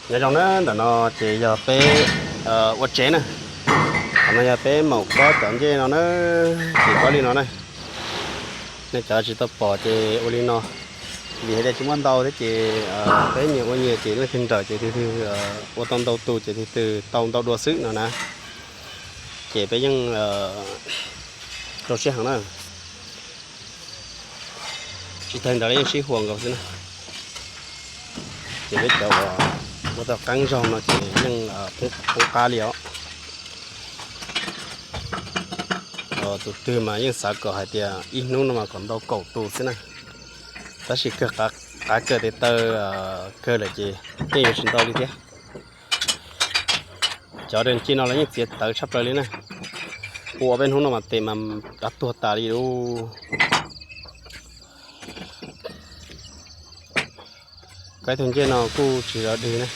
Nyob zoo na, ntawm no ces yog peb ua tsev na. Qhov no yog peb maum kob cov ncej no na, ces kob li no na. Nej cov tsis tau pom ces ua li no, vim hais tias tsis muaj ntau thiab ces peb nyias ua nyias ces leej twg nrawm ces tus twg ua tau ntau tus ces tus twg tau ntau dua xwb no na. Ces peb yeej rau siab heev na. Tsis tag ntawd los yeej sib huas nkaus xwb na. Ces peb cov uas ua tau qeeb zog no ces yeej poob qab li os. Tus twg mas yeej xav kom hais tias ib hnub no mas kom ntau kaum tus xwb na. Tab sis kawg, qav kawg tes taw kawg lawm ces yeej yuav tsis ntau li thiab. Cov dej ci no los yeej txiav tawv tshaj plaws li na. Ua peb hnub no mas tes mas kav tuag tas li lauj. Koj ib tug ncej no kuj tsis zov dwg na.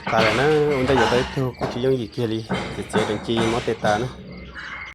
Tas lawm na, ua ntej yuav tau ib tug kuj tsis yooj yim kiag li, txiav txiav dees ci mob tes tas na.